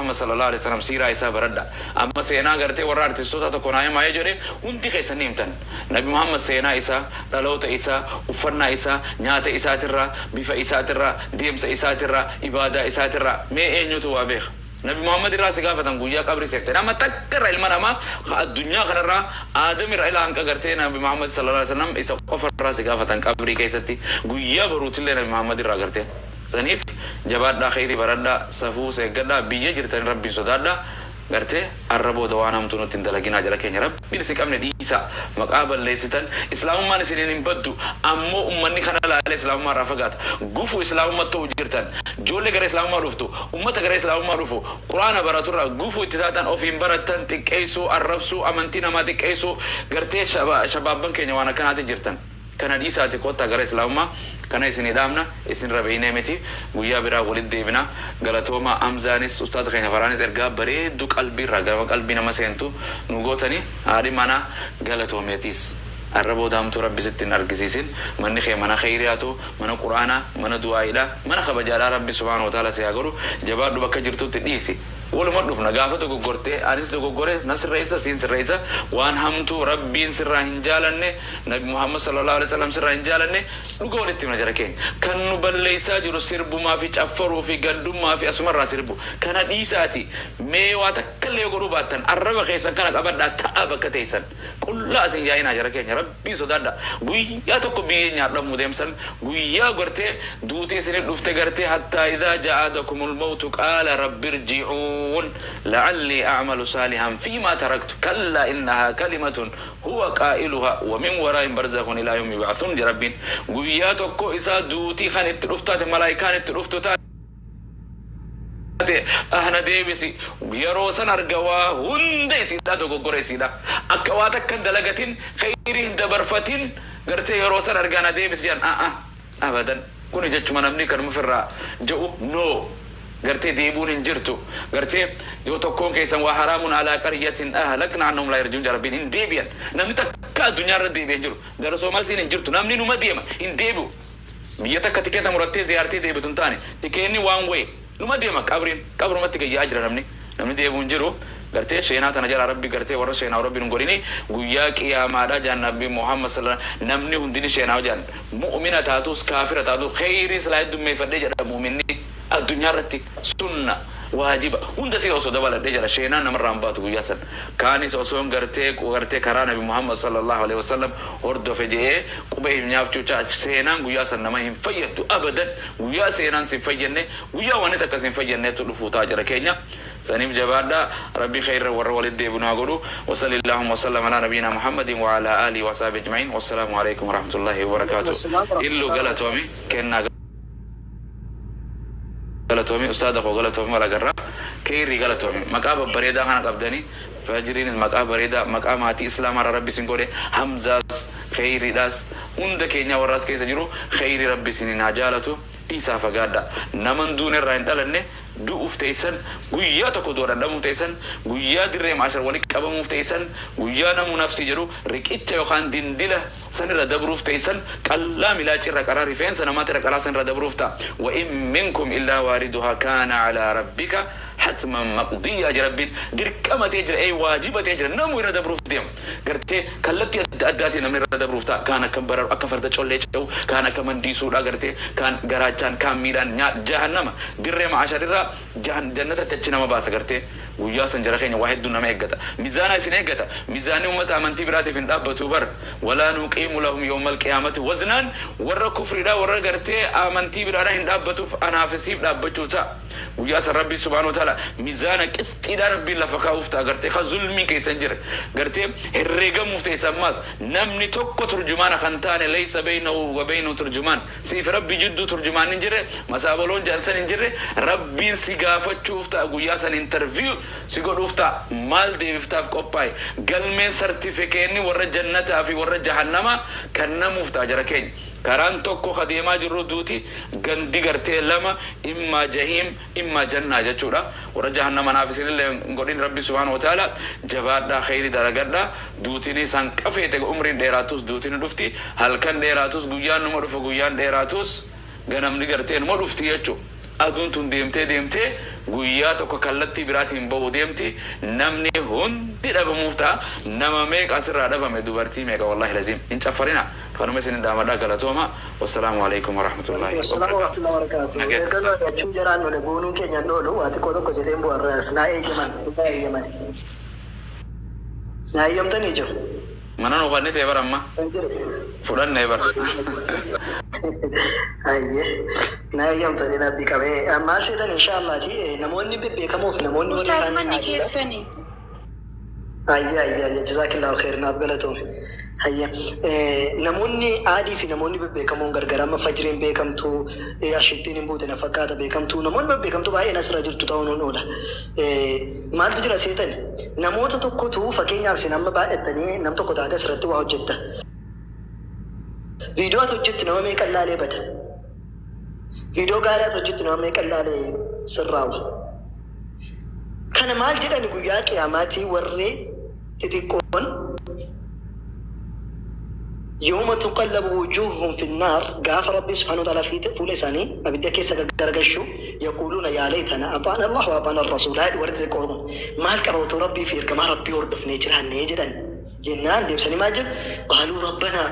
Muhammad sallallahu alaihi wasallam siiraa isaa baradha. Amma seenaa gartee warra artistoota tokko naa himaa yoo jedhe, hundi keessan ni himtan. Nabi Muhammad seenaa isaa, dhaloota isaa, uffannaa isaa, nyaata isaatirraa, bifa isaatirraa, deemsa isaatirraa, ibaadaa isaatirraa mee eenyutu waa beeka? Nabi Muhammad irraa si gaafatan guyyaa qabrii seente. Nama takka irraa, ilma namaa ka addunyaa kanarraa, Aadam irraa ilaa hanqa gartee Nabi Muhammad sallallahu alaihi wasallam isa qofa irraa si gaafatan qabrii keessatti, guyyaa boruutillee Nabi Muhammad irraa gartee. Saniif jabaadhaa, kheyrii baradhaa, safuus eeggadhaa, biyya jirtanii Rabbiin sodaadhaa. Gartee arra booda waan hamtuu nutti hin dalaginaa jara keenya. Rabbiin isin qabne dhiisaa. Maqaa balleessitan. Islaamummaan isiniin hin baddu, ammoo ummanni kana laalee islaamummaa irraa fagaata. Gufuu islaamummaa ta'u jirtan. Ijoollee gara islaamummaa dhuftu, ummata gara islaamummaa dhufu, Qur'aana baraturraa gufuu itti taatan. Ofiin barattan xiqqeessuu, arrabsuu, amantii namaa xiqqeessuu, gartee shabaabban keenya waan akkanaati jirtan. Kana dhiisaati koottaa gara islaamummaa. Kana isinii dhaamna, isinirra beeynee miti. Guyyaa biraa walitti deebina. Galatooma. Hamzaanis, ustaaza keenya Faraanis, ergaa bareeddu qalbiirraa gama qalbii nama seentu nu gootani. Haadhi manaa galatoomeetiis. Arra booda hamtuu Rabbi sitti hin argisiisin. Manni kee mana kheyrii haa ta'u, mana Qur'aanaa, mana du'aa'iidhaa, mana kabajaadhaa Rabbi subhaanahu wa ta'aalaa si haa godhu. Jabaadhu, bakka jirtutti dhiisi. Waluma dhufna. Gaafa dogoggorte anis dogoggore na sirreessa, siin sirreessa. Waan hamtuu Rabbiin sirraa hin jaalanne, Nabi Muhammad sallallahu alaihi wasallam sirraa hin jaalanne, dhuga walitti himna jara keenya. Kan nu balleessaa jiru sirbumaa fi caffaruu fi gandummaa fi asumarraa sirbu. Kana dhiisaati mee waa takkallee yoo godhuu baattan arraba keessan kana qabadhaa, ta'a bakka teessan. Qullaa as hin yaa'inaa jara keenya. Rabbiin sodaadha. Guyyaa tokko biyyee nyaadhamuu deemsan, guyyaa gartee duuti isinit dhufte gartee, hattaa idhaa ja'adakumul mawtu qaala rabbi irji'uun la'allii a'malu saalihan fiimaa taraktu, kallaa innahaa kalimatun huwa qaa'iluhaa wa min waraa'ihim barzakhun ilaa yawmi yub'athuun jedha Rabbiin. Guyyaa tokko isaa duutii kan itti dhuftu taate, malaa'ikaan itti dhuftu taate, ahna deebisi, yeroo san arga waa hunda isiidha, dogoggora isiidha, akka waa takka hin dalagatin, kheyrii hin dabarfatin, gartee yeroo san argaa na deebisi jedhan. A'a, abadan, kuni jechuma namni kanuma ofirraa je'u. No, gartee deebi'uun hin jirtu. Gartee yoo tokkoon keessan waa haraamun alaa qaryatin ahlakna annahum laa yarji'uun jedha Rabbiin. Hin deebi'an. Namni takka addunyaa irra deebi'e hin jiru. Gara soomalsiin hin jirtu. Namni numa deema, hin deebi'u. Biyya takka tikeeta murattee ziyaartee deebitu hin taane. Tikeenni one way. Numa deema qabriin. Qabrumatti gad yaa'aa jira namni. Namni deebi'u hin jiru. Gartee sheenaa tana jalaa Rabbi gartee warra sheenaawu Rabbi nun godhini. Guyyaa qiyaamaadha jaan Nabi Muhammad sallallahu namni hundi ni sheenaawa jaan. Mu'mina taatus, kaafira taatus, kheyrii silaa heddummeeffadhee jedha mu'minni addunyaa irratti, sunna, waajiba hunda sii osoo dabaladhee jedha, sheenaan namarraa hin baatu guyyaa san. Kaanis osoon gartee karaa Nabi Muhammad sallallahu alaihi wasallam hordofe je'ee quba if nyaafchuucha. Seenaan guyyaa san nama hin fayyaddu abadan. Guyyaa seenaan sin fayyadne, guyyaa wanni takka sin fayyadneetu dhufuu ta'a jara keenya. Saniif jabaadha. Rabbi kheyra warra walitti deebi'u nu haa godhu. Wasalli allahumma wasallam alaa nabiyina Muhammadin wa alaa aalihi wa ashabihi ajma'iin. Wassalaamu alaikum warahmatullahi wabarakaatuh. Illu, galatoomi kennaa, galatoomi ustaada koo, galatoomi. Wal agarra. Kheyrii, galatoomi. Maqaa babbareedaa kana qabdanii. Fajriinis maqaa bareedaa, maqaa maatii islaamaa Rabbi isin godhe. Hamzaas, kheyriidhaas, hunda keenyaa warraas keessa jiru, kheyrii Rabbi isiniin haa jaalatu. Dhiisaa, fagaadha. Naman duune irraa hin dhalanne. Du'uuf teessan. Guyyaa tokko du'a dhandhamuuf teessan. Guyyaa dirree ma'ashar walitti qabamuuf teessan. Guyyaa namuu nafsii jedhu riqicha yookaan dindila sanirra dabruuf teessan. Qallaa milaacirra qaraa, rifeensa namaatirra qaraa sanirra dabruuf ta'a. Wa in minkum illaa waariduhaa kaana alaa rabbika hatman maqdiyyaa jedha Rabbiin. Dirqama ta'ee jira, ee waajiba ta'ee jira, namuu irra dabruuf deema. Gartee kallattii adda addaatiin namni irra dabruuf ta'a. Kaan akka bararu, akka farda collee ce'u, kaan akka mandiisuudha, gartee kaan garaachaan, kaan miilaan jahannama dirree ma'asharirraa jannatatti achi nama baasa. Gartee guyyaa san jara keenya waa hedduu nama eeggata. Mizaanaa isin eeggata. Mizaanni ummata amantii biraatiif hin dhaabbatu bar. Walaa nuqiimu lahum yawmal qiyaamati waznaan. Warra kufriidha, warra gartee amantii biraadha hin dhaabbatuuf, anaaf siif dhaabbachuu ta'a. Guyyaa san Rabbii subhaanahu wa ta'ala mizaana qisxiidhaa Rabbiin lafa kaa'uuf ta'a, gartee ka zulmiin keessa hin jirre, gartee herreegamuuf teessa. Ammaas namni tokko turjumaana kan taane, laysa baynahu wa baynahu turjumaan, siif Rabbi jidduu turjumaan hin jirre, masaabaloon jedhan san hin jirre, Rabbiin si gaafachuuf ta'a guyyaa san, interview si godhuuf ta'a. Maal deebiftaaf qophaa'e? Galmeen sartifikeenni warra jannataa fi warra jahannamaa kennamuuf ta'a jara keenya. Karaan tokko ka deemaa jirru duuti, gandi gartee lama, immaa jahiim, immaa jannaa jechuudha. Warra jahannama naaf isinillee hin godhin Rabbi subhaanahu wa ta'ala. Jabaadhaa, kheyri dalagadhaa. Duutini san qafeete umriin dheeraatus duutini dhufti. Halkan dheeraatus guyyaan numa dhufa, guyyaan dheeraatus ganamni gartee numa dhufti jechuudha. Aduun tun deemtee deemtee Guyyaa tokko kallattii biraatiin ba'uu deemti. Namni hundi dhabamuuf ta'a. Nama meeqa asirraa dhabame, dubartii meeqa, wallahi laziim. Hin caffarina. Kanuma isin dhaamadhaa, galatooma. Wassalaamu alaikum warahmatullahi Wassalaamu wabarakaatu. warahmatullahi wabarakatuh. Nageessa. Erga nu argachuun jaraan nule boonuun keenya hin oolu. Waa xiqqoo tokko jedheen bu'arraas naa eeyyaman. Naa eeyyaman. Naa eeyyamtanii jiru. Mana nu kannite bara amma. Jedhe. Fudhanne bara. Ayyee. Naa eeyyamtanii nabbi qabee. Maal seetan inshaallaati namoonni bebbeekamoo fi namoonni walii Ustaaz, isaanii manni qaaliidha. keessanii. Ayyee, ayyee, ayyee, jazaakillaahu kheer, naaf galatoome. Ayyee, namoonni aadii fi namoonni bebbeekamoon gargar amma fajriin beekamtuu, ashittiin hin buute na fakkaata, beekamtuu namoonni bebbeekamtuu baay'een asirra jirtu ta'uun hin oola. Maaltu jira seetani? Namoota tokkotu, fakkeenyaaf isin amma baay'attanii nam tokko taate asirratti waa hojjetta. Viidiyoo ati hojjettu nama meeqan laalee bada. Viidiyoo gaarii ati hojjettu nama meeqan laalee sirraawa. Kana maal jedhani? Guyyaa qiyaamaatii warri xixiqqoon, yawma tuqallabu wujuuhuhum fi nnaar, gaafa Rabbiin subhaanahu wa ta'aalaa fuula isaanii abidda keessa gaggaragalchu, yaquuluuna yaa laytana axaana Allah wa axaana rasuula jedhu. Warri xixiqqoon kun maal qaba otoo Rabbii fi ergamaa Rabbii hordofnee jiraannee jedhan jennaan, deebisanii maal jedhu? Qaaluu rabbanaa,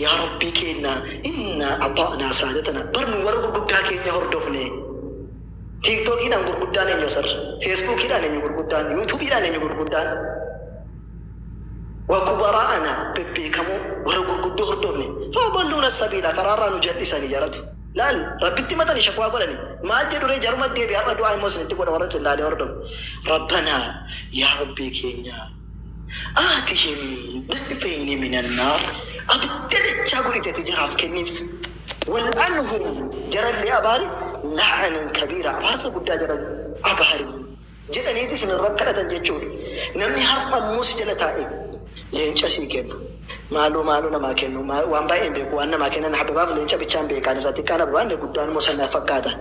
yaa Rabbii keenya, innaa axaanaa saadatana, bar nu warra gurguddaa keenya hordofne. Tiiktookiidhaan gurguddaan eenyu asirra? Feesbuukiidhaan eenyu gurguddaan? Yuutuubiidhaan eenyu gurguddaan? Wakubaraa'ana, bebbeekamoo warra gurguddoo hordofne. Fa'adalluuna sabiila, karaarraa nu jal'isanii jaratu. Laal, Rabbitti matanii shakwaa godhani. Maal jedhu ree jaruma deebi? Har'a du'aa immoo isinitti godha warra isin laalee hordofu. Rabbanaa, yaa Rabbii keenya, aatihim di'fayni minan naar, abidda dachaa godhite jaraaf kenniif. Wal'anhum, jarallee abaari, la'anan kabiira, abaarsa guddaa jara abaari jedhaniiti isin irra kadhatan jechuudha. Namni har'a immoo si jala taa'e leenca sii kennu. Maaloo maaloo namaa kennu, waan baay'een beeku, waan namaa kennan hababaaf leenca bichaan beekaan irra xiqqaan hababaan guddaan immoo sana fakkaata.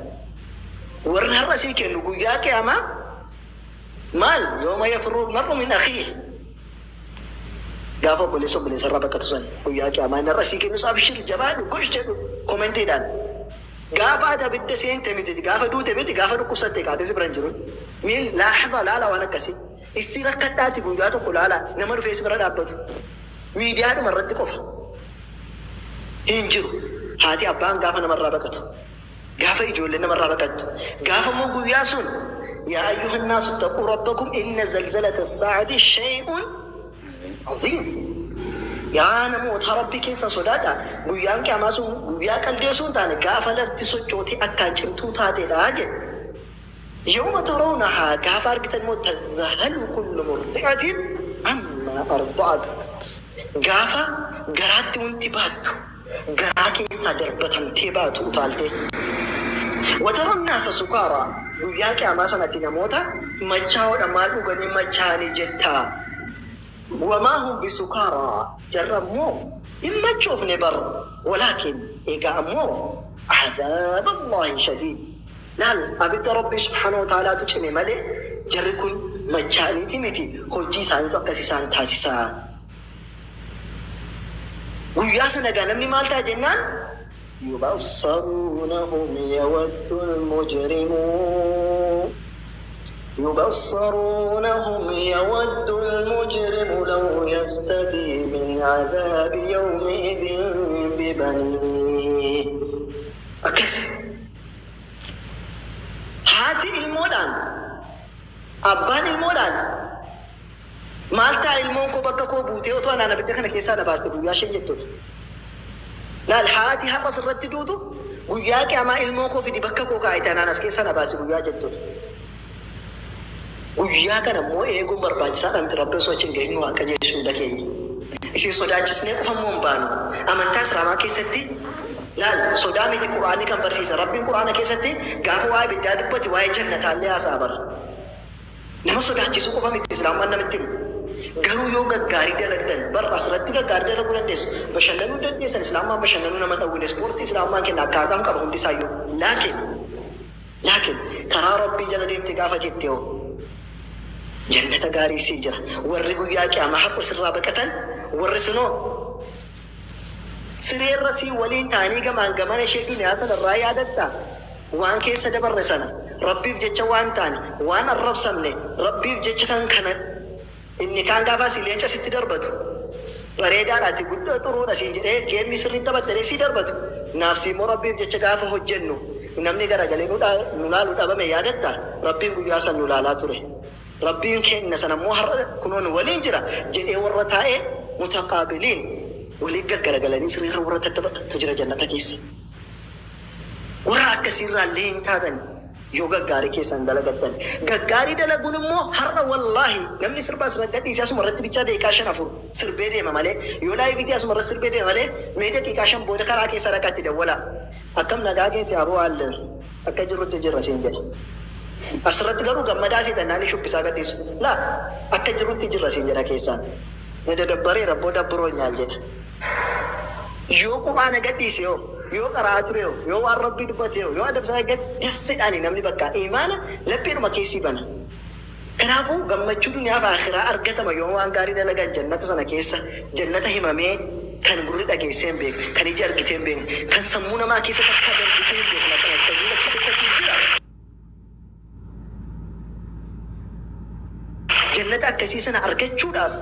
Warri har'a sii kennu guyyaa qiyaamaa maal? Yooma yafirru mar'u min akhiihi, gaafa obboleessa obboleessa irraa baqatu san, guyyaa qiyaamaa inni har'a sii kennus abshir, jabaadhu, gosh jedhu komentiidhaan. Gaafa ati abidda seente miti, gaafa duute miti, gaafa dhukkubsatte kaatee si bira hin jiru. Miin laaxada laala waan akkasii. Istii rakkadhaati guyyaa tokko laala, nama dhufee si bira dhaabbatu. Miidiyaadhuma irratti qofa hin jiru. Haati abbaan gaafa namarraa baqatu. Gaafa ijoolleen namarraa baqattu. Gaafa immoo guyyaa sun, yaa ayyuhan naasu ittaquu rabbakum inna zalzalata saa'ati shay'un aziim. Yaa namoota, Rabbii keessan sodaadha. Guyyaan qiyaamaa sun guyyaa qaldii osoo hin taane gaafa lafti sochootee akkaan cimtuu taateedha jedhe. Yawma tarawnahaa, gaafa argitan immoo, tadhahalu kullu murdi'atin amma arda'at. Gaafa garaatti wanti baattu garaa keessaa darbatamtee baatu utaaltee. Watara naasa sukaaraa, guyyaa qiyaamaa sanatti namoota machaa'oodha, maal dhuganii machaa'anii jettaa. Wamaa hum bisukaaraa, jarra ammoo hin machoofne bar, walaakin, egaa ammoo, cadaaba Allaahi shadiid. Laal, abidda Rabbii subhaanahu wa ta'aalaatu cime malee jarri kun machaa'aniiti miti, hojii isaaniitu akkas isaan taasisaa. Guyyaa sana egaa namni maal ta'a jennaan, yubassaruunahum yawaddu almujrimu yubassaruunahum yawaddu almujrimu law yaftadii min cadaabi yawmi'idhin bibaniih. Akkas haati ilmoodhaan, abbaan ilmoodhaan maal ta'a ilmoon koo bakka koo buutee otoo anaan abidda kana keessaa na baaste guyyaa isheen jettudha. Laal, haati har'a sirratti duutu guyyaa qiyaamaa ilmoo koo fidi, bakka koo kaa'ite, anaan as keessaa na baasi guyyaa jettudha. Guyyaa kana immoo eeguun barbaachisaadha miti? Rabbi osoo achi hin gahin nu haa qajeelchu hunda keenya. Isin sodaachisnee qofa immoo hin baanu. Amantaa Islaamaa keessatti laal, sodaa miti Qur'aanni kan barsiisa. Rabbiin Qur'aana keessatti gaafa waa'ee ibiddaa dubbate waa'ee jannataallee haasa'a bara. Nama sodaachisuu qofa miti Islaamummaan namatti himu. Garuu yoo gaggaarii dalagdan bar asirratti gaggaarii dalaguu dandeessu. Bashannanuu dandeessan, Islaamummaan bashannanuu nama dhawwine, ispoortii Islaamummaan kenna akkaataan qaba hundisaayyuu. Laakiin karaa Rabbii jala deemte gaafa jette hoo jannata gaarii sii jira. Warri guyyaa qiyaamaa har'a sirraa baqatan, warri sunoo sireerra sii waliin ta'anii gamaan gamana ishee duniyaa sana irraa yaadatta waan keessa dabarre sana. Rabbiif jecha waan taane, waan arrabsamne, Rabbiif jecha kan kana inni kaan gaafa asii leenca sitti darbatu, bareedaadha ati guddaa xuruudha siin jedhee geemmii sirriitti taphatte jedhee sii darbatu. Naaf sii immoo Rabbiif jecha gaafa hojjennu namni garagalee nu nu laalu dhabame yaadatta? Rabbiin guyyaa san nu laalaa ture. Rabbiin keenna sana immoo har'a kunoo nu waliin jira jedhee warra taa'ee mutaqaabiliin walii gaggaragalanii sireerra warra tattaphatantu jira jannata keessa. Warra akkasiirraa illee hin taatan yoo gaggaarii keessan dalagattan. Gaggaarii dalaguun immoo har'a wallaahi namni sirbaa asirratti gadhiisee asuma irratti bichaa daqiiqaa 5 4 sirbee deema malee yoo laayiviitii asuma irratti sirbee deema malee mee daqiiqaa 5 booda karaa keessa dhaqaa itti dawwalaa. Akkam nagaa keeti aboo haallen akka jirrutti jirra siin jedha. Asirratti garuu gammadaa seetan naani shubbisaa gadhiisu. Laa akka jirrutti jirra siin jedha keessaan. Na dadabbareera abboo dabbiroonyaal jedha. Yoo qur'aana gadhiise hoo, yoo qara'aa ture hoo, yoo waan Rabbii dubbate hoo, yoo adaba isaa eeggate dassedhaani namni bakka iimaana lapheedhuma keessii bana. Kanaafuu gammachuu duniyaa fi aakhiraa argatama yoo waan gaarii dalagan jannata sana keessa jannata himamee kan gurri dhageessee hin beekne, kan iji argitee hin beekne, kan sammuu namaa keessa takkaa darbitee hin beekne kan akkasii achi keessa siif jira. Jannata akkasii sana argachuudhaaf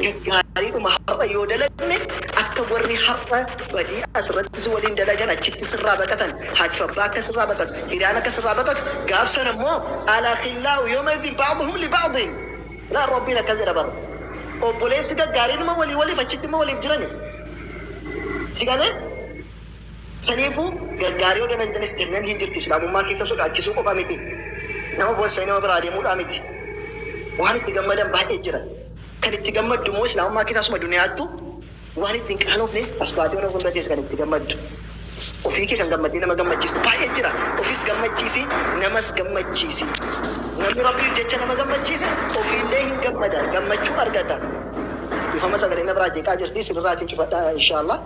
gaggaariidhuma har'a yoo dalagne akka warri har'a badii asirratti si waliin dalagan achitti sirraa baqatan, haatiif abbaa akka sirraa baqatu, hiriyaan akka sirraa baqatu, gaaf sana immoo al-akhillaa'u yawma'idhin ba'duhum li ba'din. Laal Rabbiin akkas jedha bar. Obboleessi gaggaariinuma walii waliif achitti immoo waliif jirani. Si galee? Saniifuu gaggaarii yoo dalagdanis jannanni hin jirti islaamummaa keessa sodaachisuu qofa miti. Nama boossanii nama biraa deemuudhaa miti. Waan itti gammadan baay'ee jira. Kan itti gammaddu immoo islaamummaa keessa asuma duniyaattu waan itti hin qaanofne as baatee mana fuuldura teesse kan itti gammaddu. Ofii kee kan gammaddee nama gammachiistu baay'ee jira. Ofis gammachiisi, namas gammachiisi. Namni Rabbiif jecha nama gammachiise ofiillee hin gammada, gammachuu argata. Dhiifama sagaleen na biraa jeeqaa jirti, isinirraatiin cufadha inshaallah.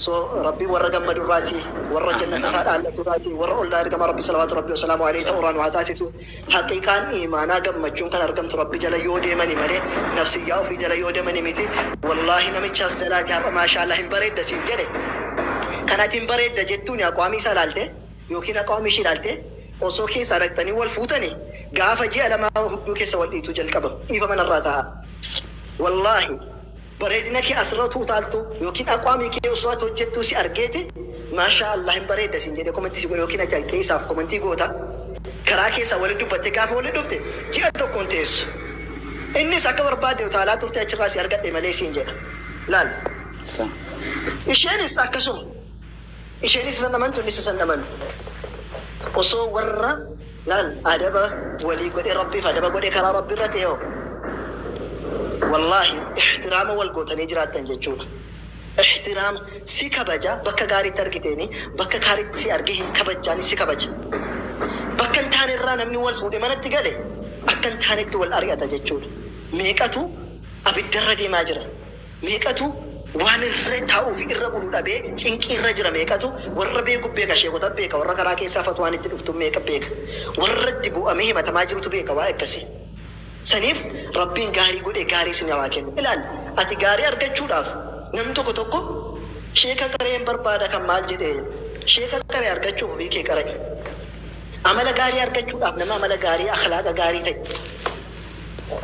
So Rabbiin warra gammadu irraati, warra jannata isaa dhaallatu irraati, warra ollaa ergamaa Rabbii salawaatu Rabbii wasalaamu aleyhi ta'u irraa nu haa taasisu. Haqiiqaan iimaanaa gammachuun kan argamtu Rabbi jala yoo deemani malee nafsiyyaa ofii jala yoo demani miti. Wallaahi namicha as jalaati har'a maashaallah hin bareedda siin jedhe. Kan ati hin bareedda jettuuni aqwaamii isaa ilaalte yookiin aqwaamii ishii ilaalte osoo keessaa dhaqxanii wal fuutani gaafa ji'a lamaa hudduu keessa wal dhiituu jalqaba. Dhiifama narraa ta'a. Wallaahi. Bareedina kee asirra utuu utaaltuu yookiin aqwaamii kee osoo ati hojjettuu si argeeti maashaa Allah hin bareedda siin jedhee komentii si godhe yookiin ati dhaqxee isaaf komentii goota karaa keessaa wali dubbattee gaafa wali dhufte ji'a tokko hin teessu innis akka barbaadde utaalaa turte achirraa si argadhe malee siin jedha laal isheenis akkasuma isheenis isa hin amantu innis isa hin amanu osoo warra Laal adaba walii godhee rabbiif adaba godhee karaa rabbi irra ta'e hoo wallaahi ihtiraama wal gootanii jiraattan jechuudha. Ihtiraama si kabaja bakka gaariitti argiteeni bakka kaaritti si argee hin kabajjaani si kabaja. Bakka hin taane irraa namni wal fuudhee manatti gale akka hin taanetti wal ari'ata jechuudha. Meeqatu abiddarra deemaa jira. Meeqatu waan irra taa'uu fi irra bulu dhabee cinqii irra jira meeqatu warra beeku beeka sheekota beeka warra karaa keessaa fatwaan itti dhuftu meeqa beeka warra itti bu'amee himatamaa jirutu beeka waa'ee akkasii saniif rabbiin gaarii godhee gaarii isin haa kennu ilaali ati gaarii argachuudhaaf namni tokko tokko sheeka qareen barbaada kan maal jedhee sheeka qaree argachuuf ofii kee qara'i amala gaarii argachuudhaaf nama amala gaarii akhlaaqa gaarii ta'e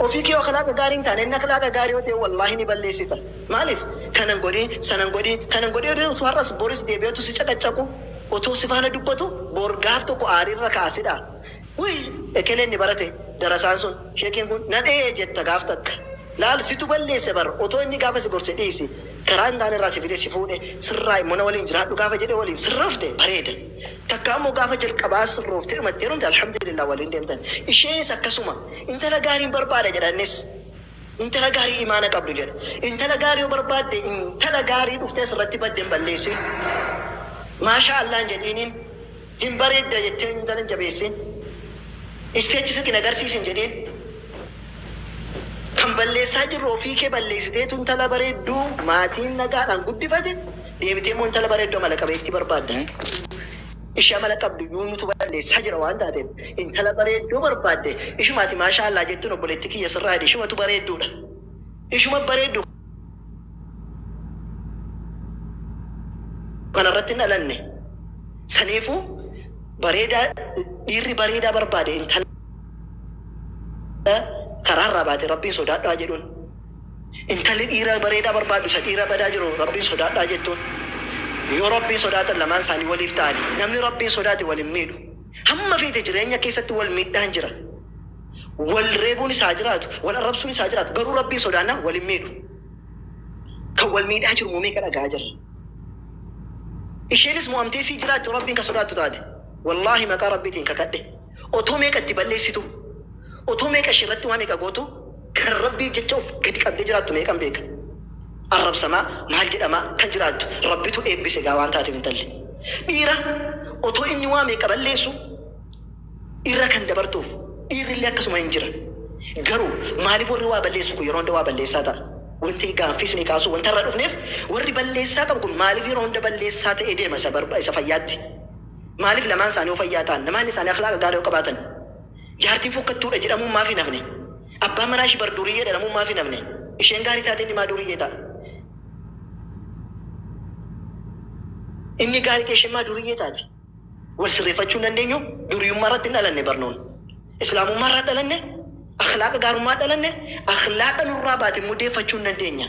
Ofii kee yoo akhlaaqa gaarii hin taane inni akhlaaqa gaarii yoo ta'e wallaahi ni balleessita. Maaliif? Kanan godhi, sanan godhi, kanan godhi yoo utuu har'as boris deebi'ee utuu si caqaccaqu, utuu si faana dubbatu bor gaaf tokko aarii irra ka'a sidha. Wuy ekeleen ni barate darasaan sun, sheekiin kun na dha'e jetta gaaf takka. Laal situ balleesse bar otoo inni gaafa si gorse dhiisi karaa hin taane irraa si fide si fuudhe sirraa'i immoo na waliin jiraadhu gaafa jedhe waliin sirroofte bareeda. Takkaa immoo gaafa jalqabaa sirrooftee dhuma itti heerumte alhamdulillah waliin deemtan. Isheenis akkasuma intala gaariin barbaada jedha innis. Intala gaarii imaana qabdu jedha. Intala gaarii yoo barbaadde intala gaarii dhuftee asirratti badde hin balleessin. Maashaa Allah hin jedhiiniin. Hin bareedda jettee intala hin jabeessin. Isteechi sitti hin agarsiisin jedhiin. Kan balleessaa jirru ofii kee balleessiteetu intala bareedduu maatiin nagaadhaan guddifate deebitee immoo intala bareedduu amala qabeettii barbaadda. Ishee amala qabdu iyyuu nutu balleessaa jira waan taateef intala bareedduu barbaadde ishuma ati maashaa Allah jettuun obboleettii kiyya sirraa hidhi ishumatu bareedduudha. Ishuma bareeddu kanarratti hin dhalanne. Saniifuu. Bareedaa dhiirri bareedaa barbaade intala karaarraa baate Rabbiin sodaadhaa jedhuun. Intalli dhiira bareedaa barbaaddu isa dhiira badaa jiru Rabbiin sodaadhaa jettuun. Yoo Rabbiin sodaatan lamaan isaanii waliif ta'ani. Namni Rabbiin sodaate wal hin miidhu. Hamma feete jireenya keessatti wal miidhaan jira. Wal reebuunis haa jiraatu, wal arrabsuunis haa jiraatu, garuu Rabbiin sodaannaan wal hin miidhu. Kan wal miidhaa jiru immoo meeqa dhaga'aa jirra. Isheenis mo'amtee sii jiraatti yoo Rabbiin kan sodaattu taate. Wallaahi maqaa Rabbiitiin kakadhe. Otoo meeqa itti balleessitu, otoo meeqa ishee irratti waa meeqa gootu kan Rabbiif jecha of gadi qabdee jiraattu meeqan beeka. Arrabsamaa, maal jedhamaa kan jiraattu Rabbitu eebbise gaa waan taateef intalli. Dhiira otoo inni waa meeqa balleessu irra kan dabartuuf dhiirrillee akkasuma hin jira. Garuu maaliif warri waa balleessu kun yeroo hunda waa balleessaa ta'a? Wanti gaaffii isinii kaasuu wanta irra dhufneef warri balleessaa qabu kun maaliif yeroo hunda balleessaa ta'ee deema isa barba isa fayyaatti? Maaliif lamaan isaanii yoo fayyaa ta'an, lamaan isaanii akhlaaqa gaarii yoo qabaatan, jaartiin fokkattuudha jedhamuun maaf hin hafne? Abbaan manaa ishii bar duuriyyee jedhamuun maaf hin hafne? Isheen gaarii taate inni maa duuriyyee ta'a? Inni gaarii ta'e isheen maa duuriyyee taati? Wal sirreeffachuu hin dandeenyu? Duuriyyummaa irratti hin dhalanne bar nuun. Islaamummaa irraa dhalanne, akhlaaqa gaarummaa dhalanne, akhlaaqa nurraa baate immoo deeffachuu hin dandeenya.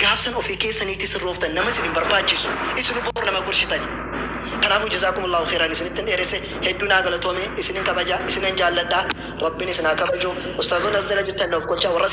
Gaaf san ofii keessaniitii sirrooftan nama isin hin barbaachisu isinu bor nama gorsitani. Kanaafuu jazaakumullahu kheyran isinittin dheeresse hedduu naa galatoome isinin kabaja isinan jaalladha Rabbin isin haa kabaju. Ustaazonni as jala jirtan na of kolchaa warra.